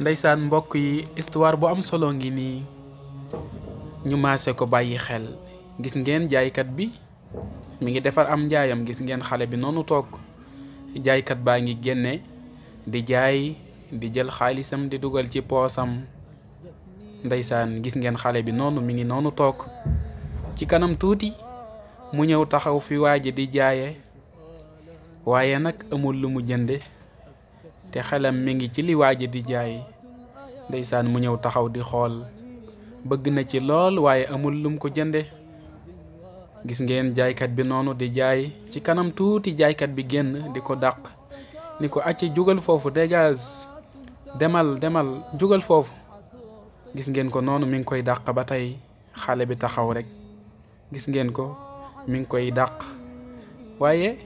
ndeysaan mbokk yi histoire bu am solo ngi nii ñu maase ko bàyyi xel. Gis ngeen jaaykat bi mi ngi defar am njaayam, gis ngeen xale bi noonu toog. Jaaykat baa ngi génne di jaay, di jël xaalisam di dugal ci poosam. ndeysaan gis ngeen xale bi noonu mi ngi noonu toog. Ci kanam tuuti mu ñëw taxaw fi waaji di jaaye, waaye nag amul lu mu jënde te xelam mi ngi ci li waaji di jaay. ndeysaan mu ñëw taxaw di xool, bëgg na ci lool waaye amul lum ko jënde. gis ngeen jaaykat bi noonu di jaay. Ci kanam tuuti jaaykat bi génn di ko dàq, ni ko acci jugal foofu, dégage, demal jugal foofu. gis ngeen ko noonu mi ngi koy dàq ba tey. xale bi taxaw rek, gis ngeen ko mi ngi koy dàq, waaye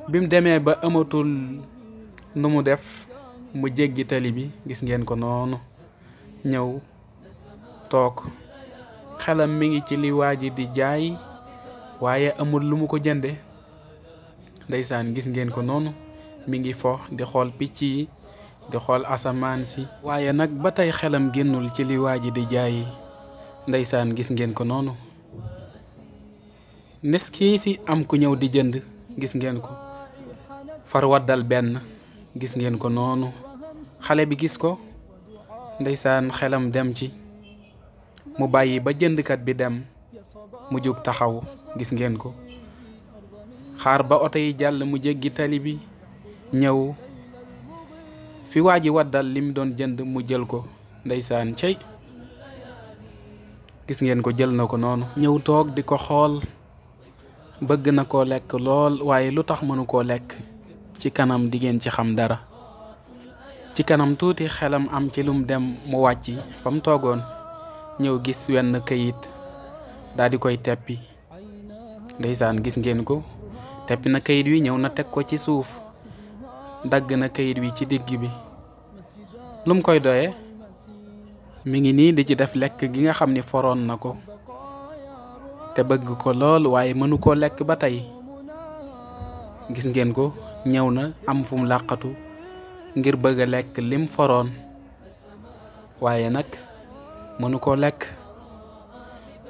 bi mu demee ba amatul nu mu def, mu jéggi tali bi. gis ngeen ko noonu ñëw toog, xelam mi ngi ci li waa ji di jaay waaye amul lu mu ko jënde. ndeysaan gis ngeen ko noonu mi ngi fo di xool picc yi, di xool asamaan si, waaye nag ba tey xelam génnul ci li waa ji di jaay. ndeysaan gis ngeen ko noonu. nes kii si am ku ñëw di jënd, gis ngeen ko far waddal benn. gis ngeen ko noonu xale bi gis ko, ndeysaan xelam dem ci, mu bàyyi ba jëndkat bi dem, mu jóg taxaw. gis ngeen ko xaar ba oto yi jàll, mu jéggi tali bi ñëw fi waa ji waddal lim doon jënd, mu jël ko. ndeysaan cey gis ngeen ko jël na ko noonu, ñëw toog di ko xool, bëgg na koo lekk lool waaye lu tax mënu koo lekk. ci kanam di ngeen ci xam dara. ci kanam tuuti xelam am ci lum dem, mu wàcc fa mu toogoon, ñëw gis wenn këyit daal di koy teppi. ndeysaan gis ngeen ko teppi na këyit wi, ñëw na teg ko ci suuf, dagg na këyit wi ci digg bi. lum koy doye? mi ngi nii di ci def lekk gi nga xam ni foroon na ko te bëgg ko lool waaye mënu koo lekk ba tey. gis ngeen ko ñëw na am fu mu làqatu ngir bëgg a lekk lim foroon, waaye nag mënu koo lekk.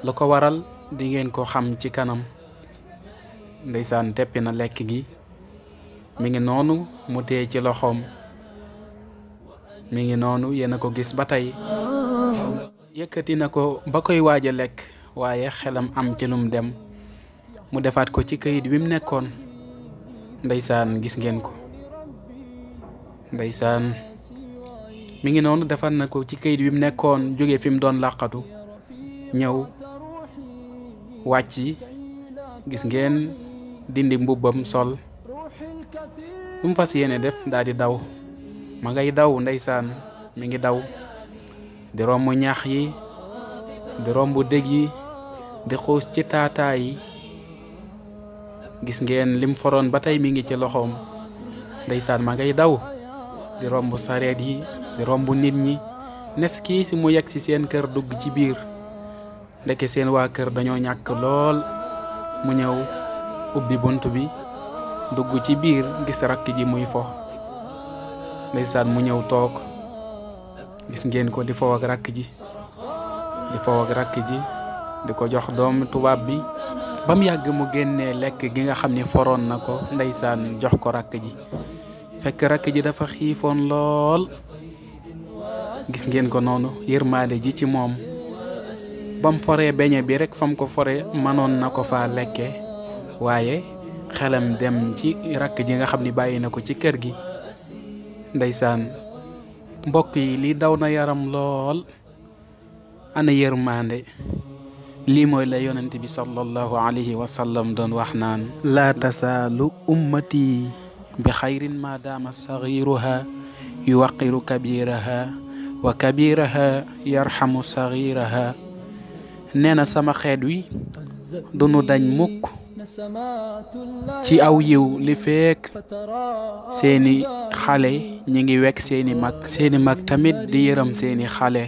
lu ko waral di ngeen ko xam ci kanam. ndeysaan teppi na lekk gi, mi ngi noonu mu téye ci loxoom, mi ngi noonu yéen a ko gis ba tey. yëkkati na ko ba koy waaj a lekk, waaye xelam am ci lum dem, mu defaat ko ci këyit wi mu nekkoon. ndeysaan gis ngeen ko, ndeysaan mi ngi noonu defaat na ko ci këyit wi mu nekkoon, jóge fi mu doon làqatu ñëw wàcc. gis ngeen dindi mbubbam sol, lu mu fas yéene def daal di daw. ma ngay daw, ndeysaan mi ngi daw di romb ñax yi, di romb dëgg yi, di xuus ci taataa yi. gis ngeen lim foroon ba tey mi ngi ci loxoom. ndeysaan ma ngay daw di romb sareet yi, di romb nit ñi. nes kii si mu yegg si seen kër, dugg ci biir, ndeke seen waa kër dañoo ñàkk lool. mu ñëw ubbi bunt bi dugg ci biir, gis rakk ji muy fo. ndeysaan mu ñëw toog, gis ngeen ko di fo ak rakk ji, di fo ak rakk ji, di ko jox doomu tubaab bi. ba mu yàgg mu génnee lekk gi nga xam ni foroon na ko, ndeysaan jox ko rakk ji. fekk rakk ji dafa xiifoon lool. gis ngeen ko noonu yërmaande ji ci moom. bam foree beñe bi rek fam ko foree mënoon na ko faa lekke, waaye xelam dem ci rakk ji nga xam ni bàyyi na ko ci kër gi. ndeysaan mbokk yi lii daw na yaram lool. ana yërmaande? lii mooy la yonent bi sallallahu alayhi wa sallam doon wax naan, laa tasaalu ummati bi xayrin ma daama sagiruha yuwaqiru kabiraha wa kabiraha yarxamu sagiraha. nee na sama xeet wi dunu dañ mukk ci aw yiw li feek seeni xale ñi ngi wekk seeni mag tamit di yërëm seeni xale.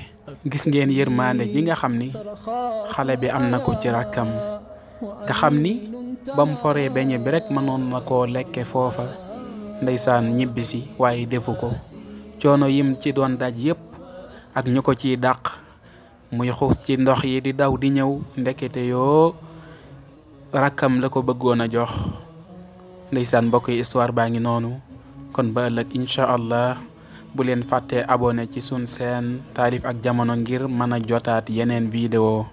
gis ngeen yërmaande ji nga xam ni xale bi am na ko ci rakkam, nga xam ni bam foree beñe bi rek mënoon na koo lekke foofa. ndeysaan ñibbisi waaye defu ko. coono yim ci doon daj yépp ak ñu ko ciy dàq muy xuus ci ndox yi di daw di ñëw ndekete yoo rakkam la ko bëggoon a jox. ndeysaan mbokk yi histoire baa ngi noonu. kon ba ëllëg incha allah bu leen fàttee abonné ci sun seen Taarif ak Jamono ngir mën a jotaat yeneen vidéo.